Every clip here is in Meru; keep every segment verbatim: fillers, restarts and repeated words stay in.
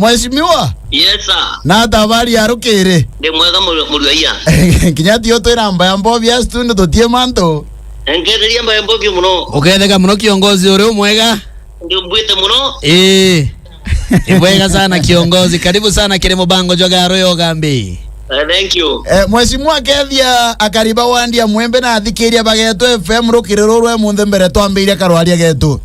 Mheshimiwa. Yes, sir. Na ata habari ya rukiri? Ndi mwega, muru-, muruaia. Kinya ti utwira mba ya mbobi ya studio tutie mantu. Nketheria mba ya mbobi muno. Uketheka muno kiongozi uri umwega. Ndi mbwite muno. Ii. Ni bwega sana kiongozi. Karibu sana kiri mubango jwa Garo ya Ugambi. Eh, thank you. Eh, Mheshimiwa kethia akariba wandi ya Mwembe na athikiria ba Getu F M rukiri ruru emunthe mbere twambiria karwaria getu.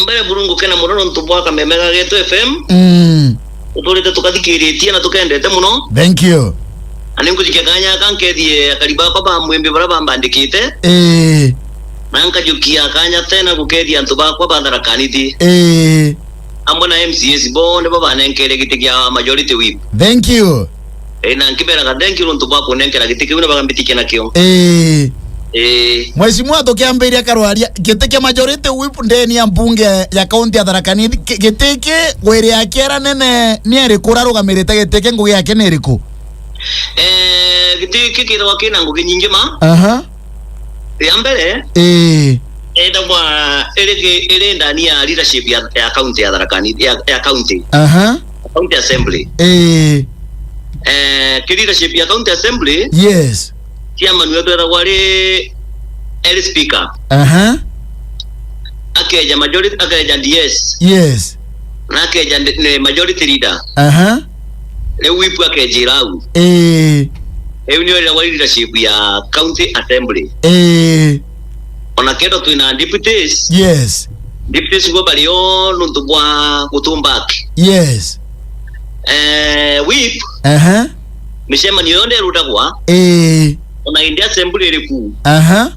Mbere buru ngukena muno nontu bwa kameme ga Getu F M. Mm. Uturite tukathikiritie na tukendete muno. Thank you. Na ni ngujukia kanya aka nkethie akari bakwa ba Mwembe baria bambandikite. Ii. Na nkajukia kanya tena gukethia antu bakwa ba Tharaka Nithi. Ii. Amwe na M C As bo nibo banenkere giti kia majority whip. Thank you. Ii, na nkiberaga thank you nontu bwa kunenkera giti kiu na bagambitikia nakio. Ii. Ii. Mheshimiwa, tukiambiria karwaria, giti kia majority whip ndeni ya mbunge ya kaunti ya Tharaka Nithi, ki-, giti ki gwiri ya kiera nene ni iriku? Urarugamirite giti ki, ngugi yake ni iriku? Eh, giti ki kithagwa kina ngugi nyingi ma. Aha. Ya mbere, ii, ithagwa iri ki-, iri ndani ya leadership ya, ya county ya Tharaka Nithi, ya, ya county. Aha. County Assembly. Ii. Eh, ki leadership ya County Assembly, yes, chairman wetu ethagwa ari, ari speaker. Aha. Akeja majority, akeja D S. Yes. Na akeja ndi-, ni majority leader. Aha. Riu whip akejira au. Ii. Riu niyo ithagwa ari leadership ya County Assembly. Ii. Ona kethwa twina deputies. Yes. Deputies bo bari o nontu bwa gutumba aki. Yes. Eh, whip. Aha. Micemanio yonthe irutagwa. Ii. Ona indi assembly iriku. Aha.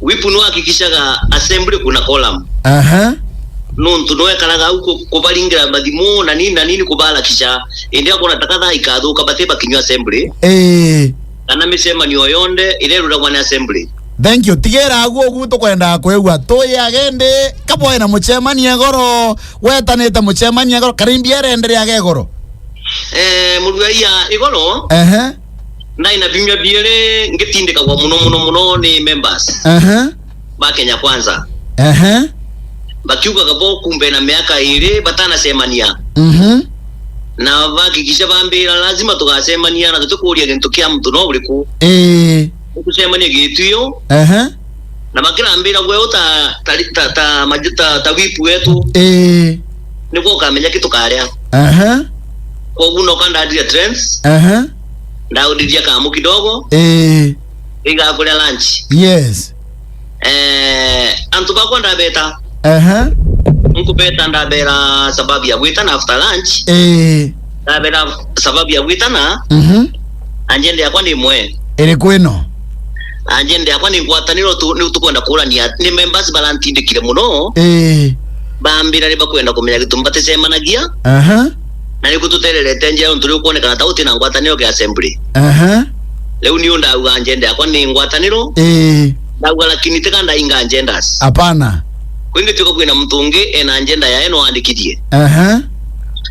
Whip no hakikishaga assembly kuna quorum. Aha. Nontu no ekaraga au ku-, kubaringira mathimu na nini na nini kubarakisha. Indi akona takatha ikathuka bati bakinywa assembly. Ii. Kana micemanio yonthe iria irutagwa ni assembly. Thank you. Tigera agu ugu tukwenda kwigua. Tuyage ndi kabwae na mucemania igoro, wetanite mucemania igoro, karimbia erendereaga igoro. Eh, muruaia igoro. Ehe. Ndai na biumia biiri ngitindikagwa muno, muno, muno ni members. Ehe. Ba Kenya Kwanza. Ehe. Bakiugaga bo kumbe na miaka iiri batanacemania. Mhm. Na bahakikisha bambira, "Lazima tugacemania na tutikuuria gintu kia muntu no uriku." Ii. Tucemanie gituyo. Ehe. Na bakirambira, "Gwe uta, ta, ta, ta, maju-, ta, ta whip wetu. Ii. Niguo ukamenya ki tukaria." Ehe. Koguo noka ndandiria trends. Ehe. Ndaundiria kamu kidogo. Ii. Igakuria lunch. Yes. Eh, antu bakwa ndabeta. Aha. Nkubeta ndabera sababu ya gwitana after lunch. Eh. Ndabera sababu ya gwitana. Mhm. Agenda yakwa ni imwe. Iriku ino? Agenda yakwa ni ngwataniro tu, ni tukwenda kurania. Ni members barantindikire muno. Eh. Bambira ni bakwenda kumenya gitumi baticemanagia. Aha. Na niku tutererete njira nontu riu kwonekana ta uti na ngwataniro kia assembly. Aha. Riu niu ndauga agenda yakwa ni ngwataniro. Ii. Ndauga lakini tiga ndainga agendas. Hapana. Kwingituika kwina muntu ungi ena agenda yae no andikithie. Aha.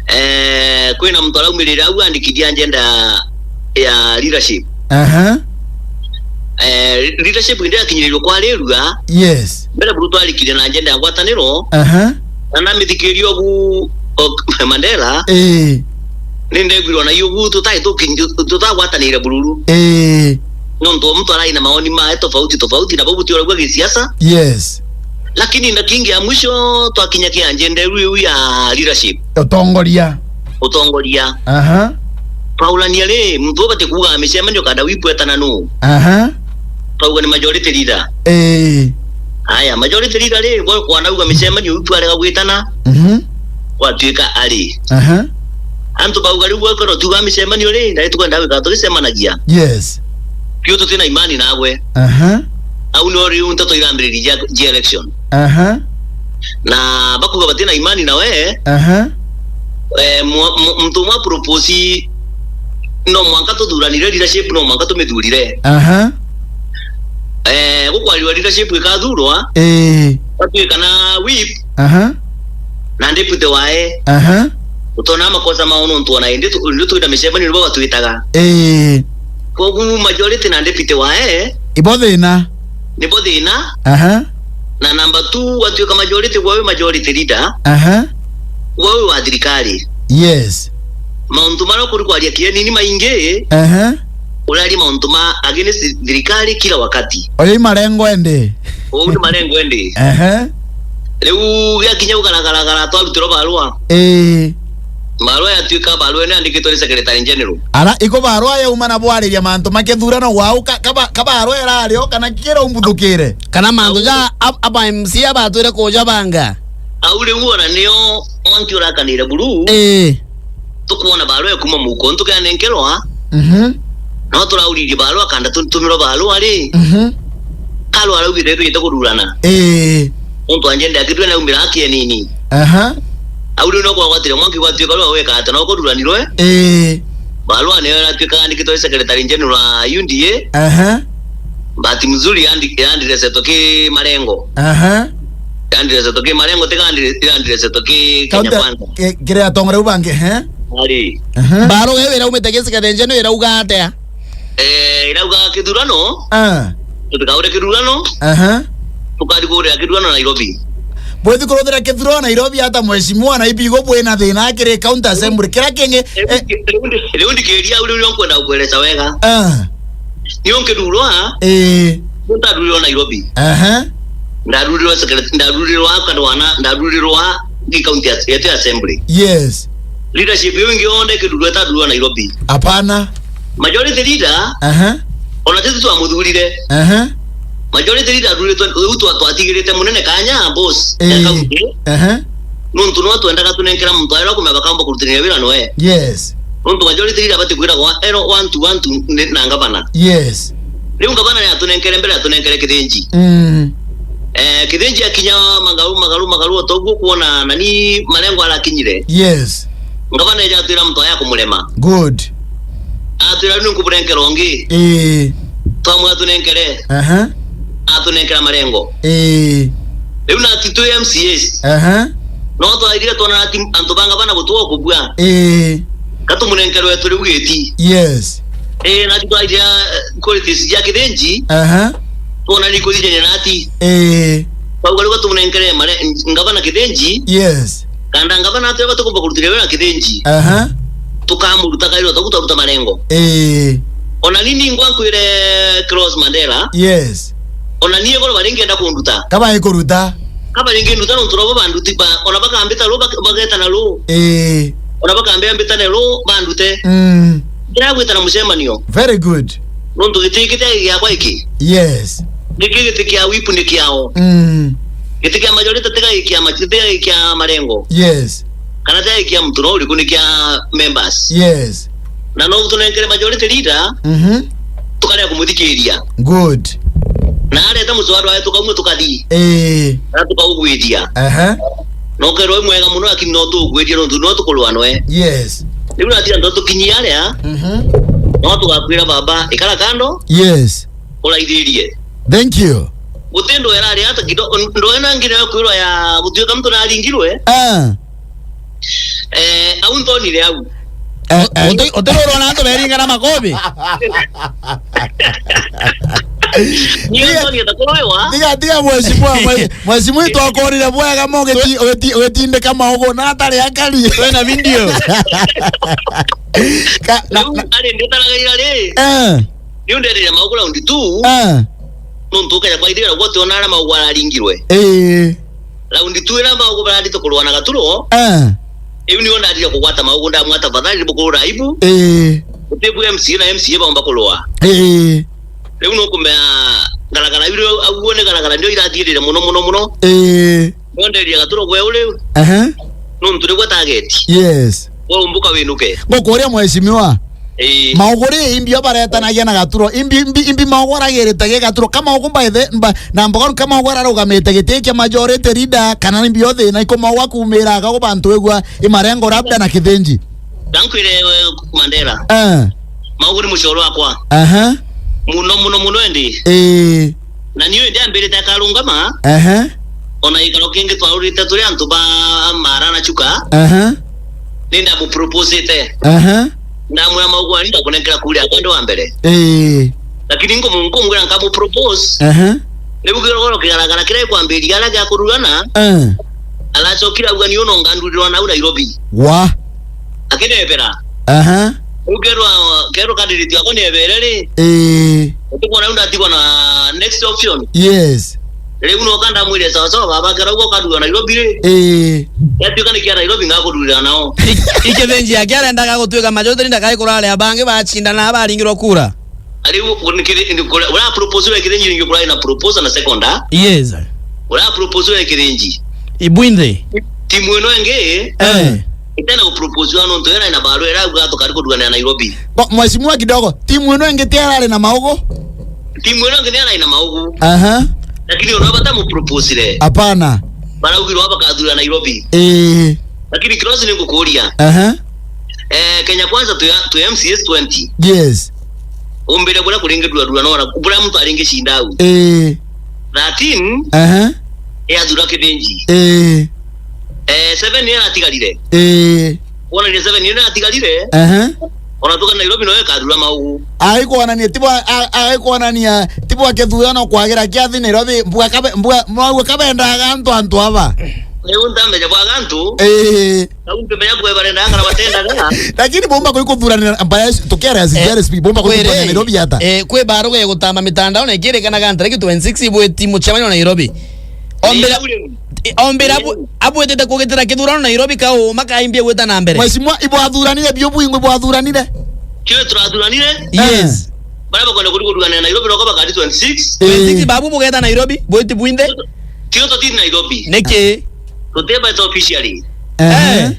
Eh, kwina muntu araumirire au andikithie agenda ya, ya leadership. Aha. Eh, leadership indi yakinyirirwe kwarirua. Yes. Mbere buru twarikire na agenda ya ngwataniro. Aha. Na namithikiria ugu, o, Mandela. Ii. Ni ndegwirwa na iyo ugu tutai tuki-, tutagwatanire bururu. Ii. Nontu o muntu arai na maoni mae tofauti tofauti, na bau butioragua gisiasa. Yes. Lakini na kingi ya mwisho twakinya kia agenda iu ya leadership. Utongoria. Utongoria. Aha. Twaurania ri, muntu ubati kuuga micemanio kanda wipwetana nu? Aha. Twauga ni majority leader. Ii. Aya, majority leader ri, gwe kwanauga micemanio iu twarega gwitana, mhm, gwatuika ari. Aha. Antu bauga riu gwe kero tuga micemanio ri, ndari tukwenda gwika tugicemanagia. Yes. Piu tutina imani nagwe. Aha. Au no riu nteto irambiriria jia, jia election. Aha. Na bakuga batina imani nawe. Aha. Eh, mwa-, mu-, muntu umwe apropose, no mwanka tuthuranire leadership, no mwanka tumithurire. Aha. Eh, gukwarirwa leadership ikathurwa, ii, batuika na whip, aha, na deputy wae. Aha. Utona makosa mao nontu ona indi tu-, indi twina micemanio nibo batwitaga. Ii. Koguo majority na deputy wae ibo thina. Nibo thina. Aha. Na number two, watuika majority, gwe wi majority leader. Aha. Gwe wi wa thirikari. Yes. Mauntu maria ukuri kwaria kieni ni maingi. Ehe. Uraria mauntu ma against thirikari kila wakati. Oyo i marengo ende. Uu ni marengo ende. Ehe. Riu giakinya ugaragara twarutirwo barua. Ii. Barua yatuika barua ino yandikitwe ni Secretary General. Ara, iko barua yauma na bwariria mantu ma kithurano gwau, ka-, kaba-, ka barua irari o kana kira umbuthukire? Kana mantu ja ab-, aba M C A batwire kuja banga? Au riu ona nio Mwanki urakanire buru. Ii. Tukwona barua ya kuuma muhuko, ntukeanenkerwa. Mhm. No turauririe barua kanda tutumirwa barua ri. Mhm. Karua araugire tujite kururana. Ii. Untu anjende akitwe na umira akienini. Aha. Au riu no kwagwatire Mwanki gwatuika riu weka ati no kururanirwe. Ii. Barua niyo iratuika yandikitwe ni Secretary General wa U D A. Aha. Bahati mzuri yandi-, yandiresetwe ki marengo. Aha. Yandiresetwe ki marengo, tiga yandi-, yandiresetwe ki Kenya Kwanza. Ki-, kiri atongoria bau bangi, he? Ari. Aha. Barua iyo iraumite gicigethenjeno irauga atia? Eh, irauga kithurano. Ah. Tutikaure kithurano. Aha. Tukari kurira kithurano Nairobi. Bwithi kuruthira kithurano Nairobi ata mheshimiwa na ibigo bwina thina kiri county assembly. Kira kingi, eh, riu ndi-, riu ndikiria, riu nkwenda kukueleza wega. Ah. Nio nkirurwa, ii, ntarurirwa Nairobi. Aha. Ndarurirwa secret-, ndarurirwa Kadwana, ndarurirwa ki county as-, yetu ya assembly. Yes. Leadership iyo ingi yonthe ikirurwa itarurirwa Nairobi. Hapana. Majority leader, aha, ona titu twamuthurire. Aha. Majority leader athuritwe, riu twa-, twatigirite munene Kanya, boss ya, ii, county. Aha. Nontu no twendaga tunenkera muntu aria kumenya bakamba kurutithania wira noe. Yes. Nontu majority leader abati kwiragwa ero one to one to ni-, na ngavana. Yes. Riu ngavana ni atunenkere mbere, atunenkere Kithinji. Mm. Eh, Kithinji akinya magaru, magaru, magaru, o toguo kuona nani marengo arakinyire. Yes. Ngavana eja atwira muntu aya kumurema. Good. Atwira, "Riu nkuburenkera ungi." Ii. Twamwira tunenkere. Aha. Atunenkera marengo. Ii. Riu nati twi M C As. Aha. No twairire twona ati antu ba ngavana gutuga kubua. Ii. Ka tumunenkere wetu riu giti. Yes. Ii, nati twairire, eh, qualities cia Kithinji. Aha. Twona ni kuthithania nati. Ii. Twauga riu ka tumunenkere mare-, ngavana Kithinji. Yes. Kanda ngavana atweba tukumba kurutithia wira Kithinji. Aha. Tukamuruta kairi o togu twaruta marengo. Ii. Ona ni ningwa nkwire Cross Mandela. Yes. Ona ni igoro baringienda kunduta. Kaba ikuruta. Kaba ringi nduta nontu robo banduti ba, ona bakambita ru bak-, bageta na ru. Ii. Ona bakambia mbita na ru bandute. Mm. Ndira gwita na mucemanio. Very good. Nontu giti giti giakwa iki. Yes. Giki giti kia whip ni kiao. Mm. Giti kia majority tiga gikia ma-, tiga gikia marengo. Yes. Kana tiga gikia muntu no uriku ni kia members. Yes. Na no tunenkere majority leader, mhm, tukaria kumuthikiria. Good. Na areta muswada wae tukaumwe tukathi. Eh. Na tukaugwithia. Aha. No kerwe mwega muno, lakini no tugwithia nontu no tukurwa noe. Yes. Riu natira ndo tukinyia aria. Mhm. No tugakwira baba, ikara kando. Yes. Uraithirie. Thank you. Guti ndu erari ata kido, ndu ena ngire ya kwirwa ya gutuika muntu naringirwe. Ah. Eh, au ntonire au. Eh, eh. Uti-, utirurwa na antu beringana makobi? Niyo ntonire ta kuroewa. Tiga, tiga, mheshimiwa, mwe-, mheshimiwa, twakorire bwega mo geti-, geti-, getindika maugu na atari akari. Twina video. Ka-, na, riu na ari nditaraga ira ri. Eh. Riu nderire maugu round two. Eh. Nontu ukeja kwa ithira gwote ona aria maugu araringirwe. Eh. Round two ira maugu barandite kurwa na Gaturo. Eh. Riu nio ndatire kugwata maugu, ndamwata tafadhali, bukurura aibu. Eh. Utibu M C A na M C A baumba kurwa. Eh. Riu nukumea garagara iu, au ni garagara nio irathiirire muno, muno, muno. Eh. Nonderia Gaturo gwe uri. Aha. Nontu nigwe target. Yes. Gwe umbuka winuke. Ngukuria mheshimiwa. Ii. Mauguri imbi o baretanagia na Gaturo. Imbi, imbi, imbi mauguragirite gi Gaturo. Kama ugu mbaithe, mba, na mbogoru kama ugu ararugamite giti kia majority leader, kana imbi o thina iku maugwa kumira aga bantu wigua i marengo labda na Kithinji. Dankwire, eh, Mandela. Eh. Mauguri mucoro wakwa. Aha. Muno, muno, muno endi. Ii. Na niu indi ambirite akarungama. Aha. Ona gikaro kingi twarurite turi antu ba Mara na Chuka. Aha. Ni ndamuproposite. Aha. Ndamwira maugu ani ndakunenkera kuri akwa ndi wa mbere. Ii. Lakini nkumu-, nkumwira nkamupropose. Aha. Riu kirogoro kigaragara kiria gikwambiria aria gia kururana. Eh. Aracokire auga ni uno ngandurirwa nau Nairobi. Wa. Akinebera. Aha. Riu kerwa, kerwa candidate yakwa ni ebere ri. Eh. Utikona riu ndatigwa na next option. Yes. Riu no kanda mwire sawa sawa, baba, kerwa ugo kadua Nairobi ri. Eh. Yatuika ni kia Nairobi ngakudurira nao. Ikithinji yake arendaga gutuika majority leader kai kurare abangi bacindana baringirwo kura. Ari u-, u-, nikiri-, ni kura-, ura propose ura Kithinji ningi kura ina propose na second, ah? Yes. Ura propose ura Kithinji. Ibwinthe. Timu ino ingi, eh, itena ku propose wa nontu era ina barua era uga tukari kudugana na Nairobi. Bo, mheshimiwa kidogo, timu ino ingi ti arari na maugu? Timu ino ingi ni arari na maugu. Aha. Lakini ona bata mu propose re. Hapana. Baraugirwa bakathura Nairobi. Eh. Lakini Kirosi ni ngukuria. Aha. Eh, Kenya Kwanza tu ya, tu M C As twenty. Yes. Umbire kuria kuringi dua dua nona, kuria muntu aringi cinda au. Eh. Thirteen, aha, e athura Kithinji. Eh. Eh, seven ni aratigarire. Eh. Wona ni seven ni aratigarire. Aha. Ona tuka Nairobi no ekathura maugu. Ai kuonania, tibo, a-, ai kuonania, tibo akithurano kwagira kiathi Nairobi, mbua kabe-, mbua, mwau kabendaga antu, antu aba. Ni untambeja bwa antu. Eh. Au ntumenya kwe barenda kana batendaga. Lakini bomba kuri kuthuranira, mbaya, tukiara as, eh, very speed, bomba kuri kuthuranira Nairobi ata? Eh, kwe baruga ya gutamba mitandao na ikirikanaga ntare ki twenty-six ibweti mucemanio Nairobi. Ombera, eh, ombera abu-, abwetete kugitira kithurano Nairobi ka uma ka imbia gwita na mbere. Mheshimiwa, ibwathuranire bio bwingi ibwathuranire? Kio turathuranire? Yes. Eh. Bara bakwenda kuri kuthuranira Nairobi roko bakari twenty-six. Eh. Twenty-six babu bugeta Nairobi, bweti bwinthe? Tio tutiri Nairobi. Niki? Tuteba officially. Ehe. Eh.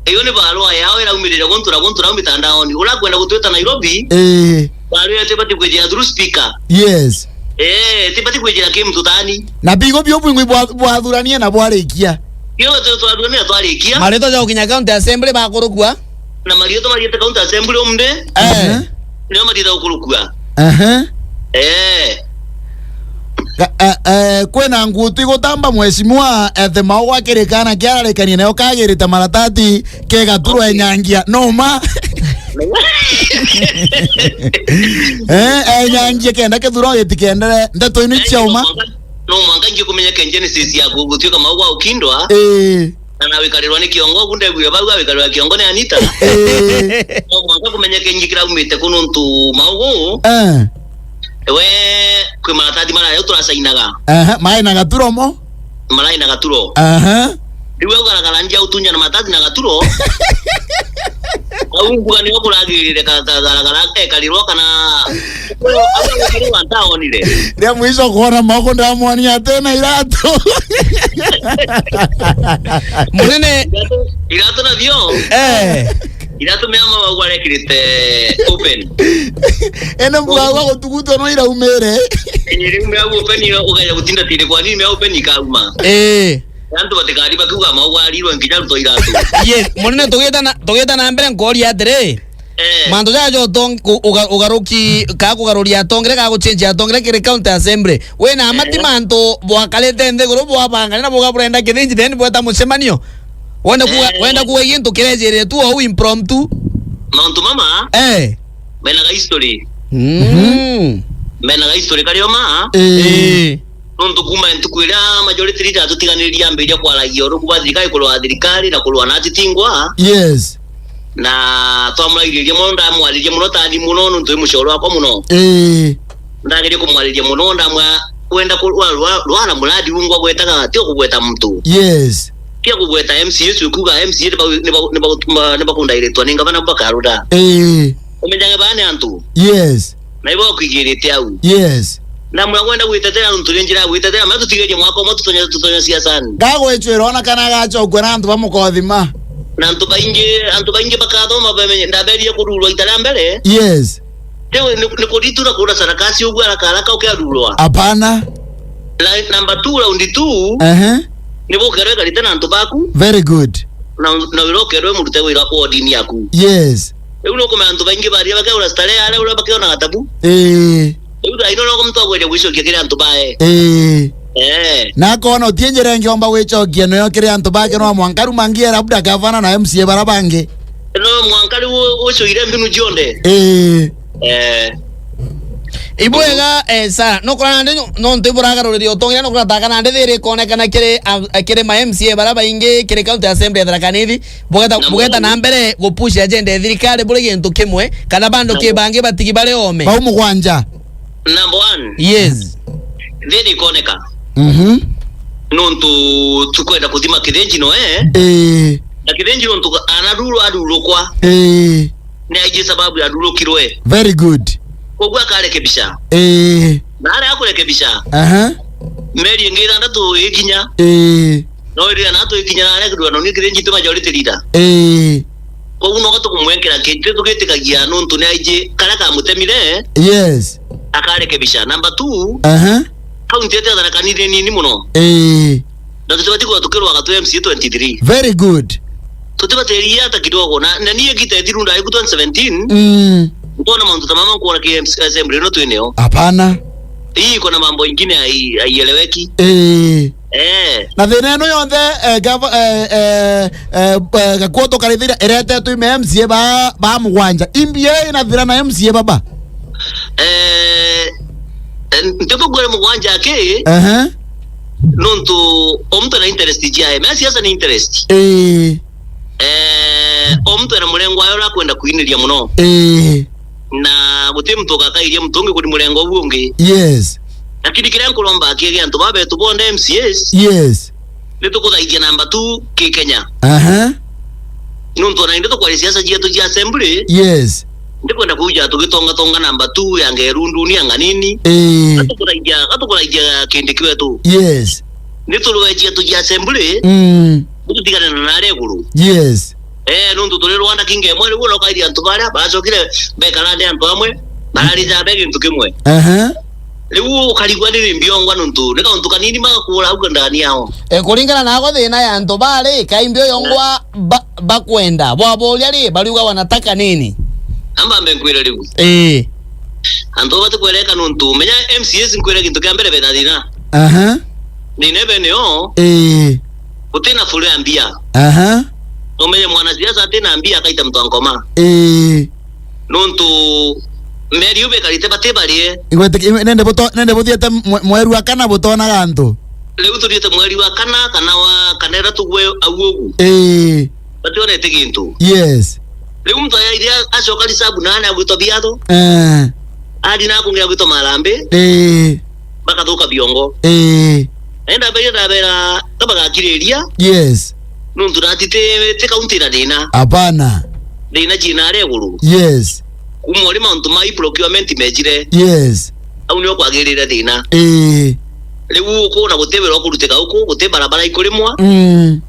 Iyo ni barua yao iraumirire guntu na guntu na mitandaoni. Urakwenda gutwita Nairobi? Eh. Barua iyo tibati kwijira through speaker. Yes. Eh, tibati kwijira ki mtu tani. Na bigo bio bwingi bwa-, bwathurania na bwarikia. Iyo tu-, twathurania twarikia. Marito ja gukinya county assembly bakurukua. Na marito mariete county assembly umde. Eh. Nio marito gukurukua. Aha. Eh. Ga-, eh, eh, kwina ngutu igutamba mheshimiwa, ethe mau gakirikana kiararekania nayo kagirite maratati kegaturwa enyangia. No ma. Eh, enyangia kenda kithuro gitikendere. Ndeto ino cia uma. No mwanka ngikumenya ke genesis ya gu-, gutuika mau gwa ukindwa. Eh. Na, na wikarirwa ni kiongo, ku ndegwire bau, awikarirwa kiongo ni Anita. Eh. No mwanka kumenyeke ingi kiraumite ku nontu maugu. Eh. We, kwi maratathi mara riu turacainaga. Aha, mai na gaturo mo? Marai na gaturo. Aha. Riu au garagara ndia utunya na maratathi na gaturo. Au mbuga nio kuragirire ka, ka, garagara kekarirwo kana Au, au, au, ntaonire. Ria mwisho kuona moko ndamwonia atena iratu. Munene. Iratu, iratu nabio. Eh. Iratu mea mama wau arekirite open. Ene mbuga wa gutugutwa no iraumire. Iri mea open yo ugaja gutinda tiri kwa nini mea open ikauma. Eh. Antu batikari bakiuga mau warirwe nginya ruto iratu. Yes, munene tugita na, tugita na mbere nkoria atiri. Eh. Mantu jaja utong-, u-, uga-, ugaruki, ka kugaruria atongere, ka gucenjia atongere kiri county assembly. Wina amati mantu bwakarite nthiguru bwabangane na buga burenda kithinji, then bweta mucemanio. Wenda kuga, eh, wenda kuga gintu kirejire tu au impromptu. Mauntu mama. Eh. Menaga history. Mm. Menaga history kario ma. Eh. Eh. Nontu kuma ntuku iria majority leader atutiganiririe ambiriria kwaragia uruku bwa thirikari, kurwa thirikari na kurwa na atitingwa. Yes. Na twamurairirie mono, ndamwaririe mono tani mono nontu i mucoro wakwa mono. Ii. Ndagerie kumwariria mono, ndamwa wenda ku-, rwa-, rwa-, rwara muradi ungwa gwetaga, ti o kugweta muntu. Yes. Ti o kugweta M C A ucio kuga M C A ni ba-, ni ba-, ni ba-, ni bakundairitwa ni ngavana bakaruda. Ii. Umenyage baa ni antu. Yes. Na ibo kwigirite au. Yes. Na mwa kwenda gwitetera antu ni njira ya gwitetera, ma tutigerie mwaka umwe tutonye, tutonye siasani. Gagwicwira ona kana agacokua na antu bamukothima. Na antu baingi, antu baingi bakathoma bamenye, ndaberie kururwa ita ria mbere. Yes. Tewe ni, ni kuritu na kuura sarakasi ugu haraka haraka ukiarurwa. Hapana. La-, number two, round two. Ehe. Ni bukerwe garite na antu baku. Very good. Na, na wira ukerwe murute wira kwa odini yaku. Yes. Riu nukumenya antu baingi baria bakeura starehe aria uria bakiona gatabu. Ii. Riu thaa ino no muntu agwire gwicokia kiri antu bae. Ii. Eh. Na akona utie njira ingi omba gwicokia nayo kiri antu bake, no mwanka riu mangiera labda gavana na M C A bara bangi. No mwanka riu u-, ucuire mbinu cionthe. Ii. Eh. Ibwega, eh, Sarah, nukura nandi nontu iburagaruriria utongeria, nukura taka nandi thiri ikonekana kiri, ah, kiri ma M C A bara baingi kiri county assembly ya Tharaka Nithi, bugeta, na bugeta na mbere gupush agenda ya thirikari buri gintu kimwe, kana bandu na ki bangi batigi bari ome. Bau mugwanja. Number one. Yes. Thiri ikoneka. Mhm. Nontu tukwenda kuthima Kithinji no, eh? Eh. Na Kithinji nontu anaruru arurukwa. Eh. Ni aiji sababu ya rurukirwe. Very good. Koguo akarekebisha. Eh. Na aria akurekebisha. Aha. Meri ingi ithantatu ikinya. Eh. No iria na tu ikinya na aria kidwa no ni Kithinji tu majority leader. Eh. Koguo no gatukumwenkera kintu tukitikagia nontu ni aiji karia kamutemire. Yes. Akarekebisha. Number two. Aha. County yetu ya Tharaka Nithi ni nini muno. Eh. Na tutibati kuba tukirwaga tu M C A twenty-three. Very good. Tutibatiria hata kidogo. Na, na niye gita ethiru ndaiku twenty seventeen. Mm. Ntona mantu ta mama nkuona ki M C A assembly no twineo. Hapana. Hii iko na mambo ingine hai-, haieleweki. Eh. Eh. Na thina ino yonthe, eh, gava-, eh, eh, eh, eh, gakuo tukarithira iretetwe ime M C A ba, ba mugwanja. Imbi ina thira na M C A baba. Eh, eh, ntibukwire mugwanja aki. Aha. Nontu o muntu ena interest ciae. Me siasa ni interest. Eh. Eh, o muntu ena murengo wayo urakwenda kuiniria muno. Eh. Na guti muntu ugakairia muntu ungi kuri murengo ubu ungi. Yes. Lakini kiria nkuromba akiege antu babetu bonde M C As. Yes. Nitukuthaithia namba tu ki Kenya. Aha. Nontu ona indi tukwari siasa cietu cia assembly. Yes. Ndikwenda kuja tugitongatonga namba tu ya ngerunduni ya nganini. Eh. Gatukuraithia, gatukuraithia kindi kwetu. Yes. Niturwe cietu cia assembly. Mm. Gututigane na naria iguru. Yes. Eh, nontu turi Rwanda kinge mwe riu no kairi antu baria bacokire bekara ndi antu amwe barari ja be gintu kimwe. Aha. Riu ukarigwa ni rimbi yongwa nontu ni kauntu kanini magakura au ndani yao. E, kuringana nako thina ya antu bari, kai mbio yongwa ba-, bakwenda. Bwaboria ri, bariuga wanataka nini? Amba mbe nkwire riu. Ii. Antu bati kwereka nontu, menya M C As nkwire gintu kia mbere bena thina. Aha. Thina ebe nio, ii, gutina furu ya mbia. Aha. Umenye mwanasiasa atina mbia akaita mtu ankoma. Ii. Nontu meri ubekarite bati barie. Igwete ki-, nende buto-, nende buthiete mwe-, mweri wa kana butonaga antu. Riu tuthiete mweri wa kana, kana wa, kana ithatu gwe au ugu. Ii. Bationete gintu. Yes. Riu muntu aya iria acoka risabu na ane agwitwa biatho. Eh. Ari na kungi agwitwa marambi. Ii. Bakathuka biongo. Ii. Enda mbere ndabera kabagakiriria. Yes. Nontu nati ti, ti kaunti na thina. Hapana. Thina ciina aria iguru. Yes. Kuma uri mauntu ma procurement mejire. Yes. Au nio kwagirire thina. Ii. Riu ukona guti wira ukurutika uku, guti barabara ikurimwa. Mm.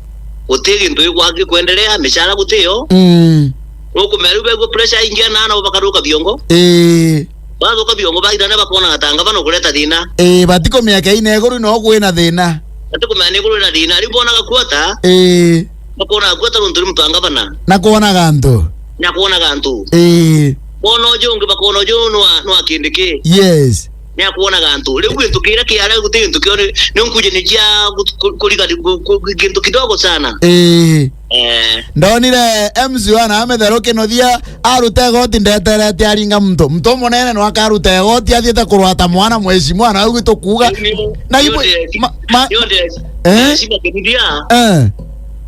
Guti gintu gikwa-, gikwenderea, micara gutiyo. Mm. Ukumea riu begua pressure ingi na nabo bakaruka biongo. Ii. Bathuka biongo bairane bakona gatanga bano kureta thina. Ii, batikumea keina iguru no kwina thina. Batikumea ni iguru na thina. Riu bonaga kuota. Ii. Bakona kuota nontu ni mutanga bana. Na kwonaga antu. Na kwonaga antu. Ii. Bona uju ungi bakona uju nwa, nwa kindi ki. Yes. Ni akwonaga antu. Riu gintu kiria kiaria guti gintu kio ni, ni nkuje ni jia ku-, ku-, kuriga ku-, ku-, gintu kidogo sana. Ii. Eh. Ndonire M C wana ametheru kinuthia aruta igoti ndeterete aringa muntu. Muntu munene no akaruta igoti athiete kurwata mwana mheshimiwa na ugu tukuga. Ni, ni, na ni ibu-, undi, ma-, ma-, ni undi, eh? Mheshimiwa kinuthia. Eh.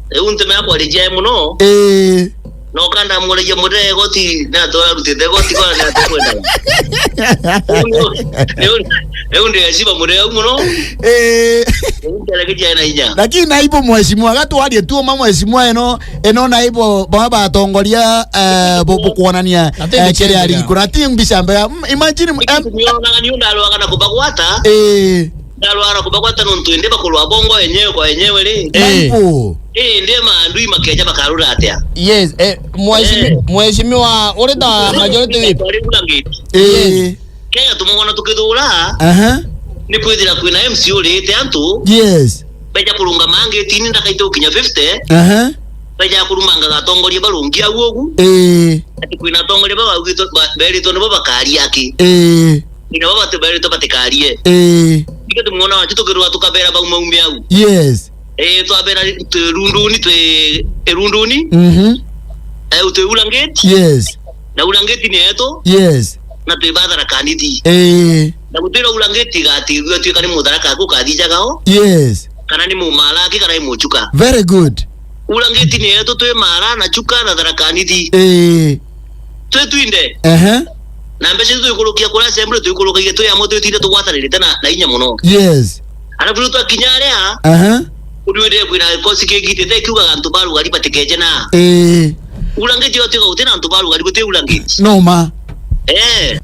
Riu nteme yakwa rijai muno. Ii. No kanda muragia murega igoti, na to arutite igoti kwa na to kwenda. Riu ndi heshima murega muno. Eh. Riu nteregeria na inya. Lakini naibu mheshimiwa, gatwarie tu ma mheshimiwa eno, eno naibu baba batongoria, eh, bu-, bukuonania, eh, kiri arigikura. Ati mbica mbega. Mm, imagine, em, ni ona ni unda alwaga na kubagwata. Eh. Ndarwara kubagwata nontu indi bakurwa bongo enyewe kwa enyewe ri. Eh. Naibu. Eh, indi maandui makeja bakarura atia? Yes, eh, mheshimi-, eh, mheshimiwa, uri ta majority whip. Bari ura ngiti. Eh. Yes. Kenya tumwona tukithura. Aha. Ni kwithira kwina M C urite antu. Yes. Beja kurungama ngitini ndakaite gukinya fifty. Aha. Beja kurumanga gatongoria barungi au ugu. Eh. Ati kwina atongoria babaugitwe, ba-, beritwe nibo bakaria aki. Eh. Ina baba tuberitwe batikarie. Eh. Ike tumwona watu tukirwa tukabera bau maume au. Yes. Eh, twabera tu runduni, tu, eh, runduni. Mhm. Eh, utwe ura ngiti. Yes. Na ura ngiti ni yetu. Yes. na twi ba Tharaka Nithi. Eh. Na gutira ura ngiti igati gutwika ni Mutharaka aku kathijaga o. Yes. Kana ni Mumara aki kana ni Muchuka. Very good. Ura ngiti ni yetu twi Mara na Chuka na Tharaka Nithi. Eh. Twi twinde. Ehe. Na mbeca icio twikurukia kura assembly twikurukagia twi amwe twitinde tugwatanirite na, na inya muno. Yes. Alafu riu twakinya aria, aha, uri wire kwina gikosi kigitite kiugaga antu ba rugari batikeje na. Eh. Ura ngiti yo tiga guti na antu ba rugari guti ura ngiti. No ma. Eh.